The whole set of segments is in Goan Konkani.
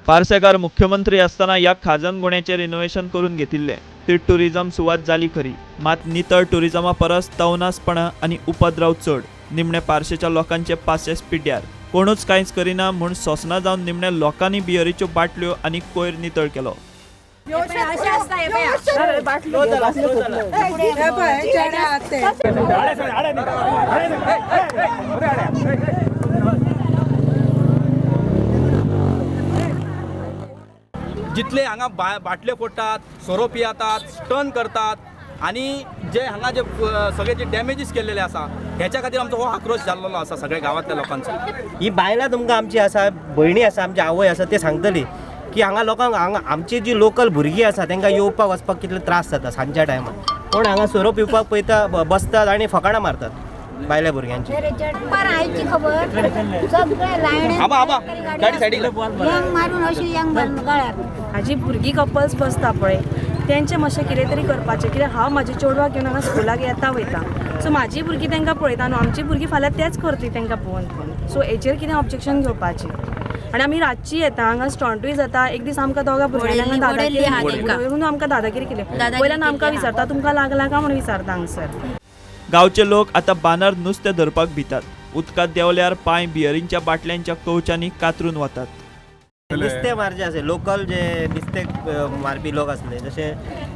पार्सेकार मुख्यमंत्री आसतना ह्या खाजन गुण्याचें रिनोव्हेशन करून घेतिल्लें. ती टुरिझम सुवात जाली खरी, मात नितळ टुरिझमा परस तवनासपणां आनी उपद्रव चड. निमणे पार्शेच्या लोकांचे पासेस पिड्ड्यार. कोणूच कांयच करिना म्हूण सोंसना जावन निमणे लोकांनी बियरीच्यो बाटल्यो आनी कोयर नितळ केलो. जितले हांगा बाटल्यो फोडटात, सोरो पियेतात, स्टन करतात आनी जे हांगा जे सगळे जे डॅमेजीस केल्लेले आसा हेच्या खातीर आमचो हो आक्रोश जाल्लो आसा सगळ्या गांवांतल्या लोकांचो. ही बायलां तुमकां आमची आसा, भयणी आसा, आमची आवय आसा, ते सांगतली की हांगा लोकांक, हांगा आमची जी लोकल भुरगीं आसा तांकां येवपाक वचपाक कितले त्रास जाता सांजच्या टायमार. कोण हांगा सोरो पिवपाक पळयता, बसतात आनी फकाणां मारतात बायल्या भुरग्यांची. हाजी भुरगीं कपल्स बसता पळय तेंचें मातशें कितें तरी करपाचें, कित्याक हांव म्हाज्या चेडवाक घेवन हांगा स्कुलाक येता वयता, सो म्हाजी भुरगीं तांकां पळयता न्हू, आमची भुरगीं फाल्यां तेंच करतली तांकां पळोवन पळोवन. सो हेचेर कितें ऑब्जेक्शन घेवपाचें. आनी आमी रातची येता, हांगा स्टंटूय जाता. एक दीस आमकां दोगां भुरग्यांक दादागिरी, आमकां दादागिरी केली, वयल्यान आमकां विचारता तुमकां लागला काय म्हणून विचारता हांगसर. गांवचे लोक आतां बांदार नुस्तें धरपाक भितात. उदकांत देंवल्यार पांय बियरींच्या बाटल्यांच्या कवचांनी कातरून वतात. नुस्तें मारचें आसलें, लोकल जे नुस्तें मारपी लोक आसले, जशे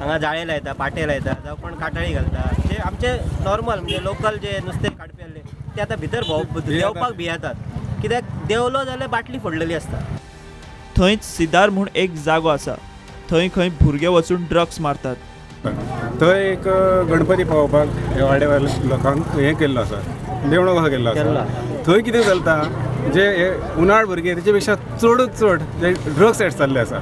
हांगा जाळे लायता, पाटे लायता, जावं कोण काटाळी घालता, जे आमचे नॉर्मल म्हणजे लोकल जे नुस्तें काडपी आसले ते आतां भितर देंवपाक भियेतात, कित्याक देंवलो जाल्यार बाटली फोडलेली आसता. थंयच सिदार म्हूण एक जागो आसा, थंय खंय भुरगे वचून ड्रग्स मारतात. थंय एक गणपती पावोवपाक वाड्या वयल्या लोकांक हें केल्लो आसा, देवणो कसो केल्लो आसा. थंय कितें चलता, जे हे उनाळ भुरगे तेचे पेक्षा चडूच चड जे ड्रग्स एड जाल्ले आसा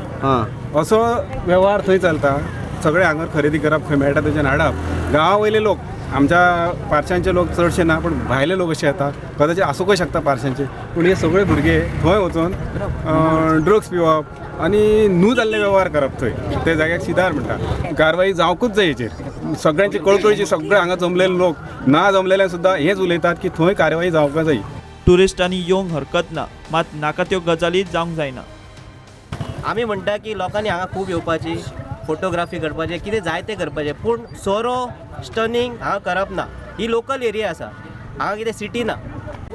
असो वेव्हार थंय चलता. सगळे हांगर खरेदी करप, खंय मेळटा थंयच्यान हाडप. गांवा वयले लोक, आमच्या पारशांचे लोक चडशे ना, पूण भायले लोक अशे येता, कदाचित आसूंकय शकता पारशांचे, पूण हे सगळे भुरगे थंय वचून ड्रग्स पिवप आनी न्हू जाल्ले वेव्हार करप थंय ते जाग्याक सिदार म्हणटा. कारवाई जावंकूच जाय हेचेर. सगळ्यांची कळकळीची, सगळे हांगा जमलेले लोक ना जमलेले सुद्दां हेच उलयतात की थंय कारवाई जावंक जाय. टुरिस्टांनी येवंक हरकत ना, मात नाका त्यो गजाली जावंक जायना. आमी म्हणटा की लोकांनी हांगा खूब येवपाची, फोटोग्राफी करपाचें, कितें जाय तें करपाचें, पूण सोरो स्टनिंग हांगा करप ना. ही लोकल एरिया आसा, हांगा कितें सिटी ना.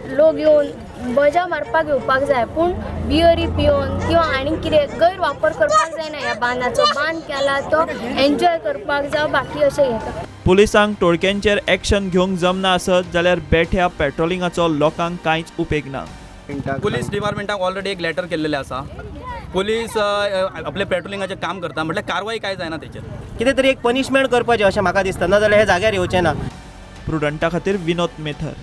लोक येवन मजा मारपाक येवपाक जाय, पूण बियरी पिवन किंवा आनी कितें गैरवापर करपाक जायना. ह्या बांदाचो बांद केला तो एन्जॉय करपाक जावं, बाकी अशें हें. पुलिसांक टोळक्यांचेर एक्शन घेवंक जमना आसत जाल्यार बेठ्या पेट्रोलिंगाचो लोकांक कांयच उपेग ना. पुलीस डिपार्टमेंटाक ऑलरेडी एक लेटर केल्लेलें आसा. पुलीस आपले पेट्रोलिंगाचें काम करता, म्हटल्यार कारवाई काय जायना तेचेर. कितें तरी एक पनिशमेंट करपाचें अशें म्हाका दिसता, ना जाल्यार हे जाग्यार येवचें ना. प्रुडंटा खातीर विनोद मेथर.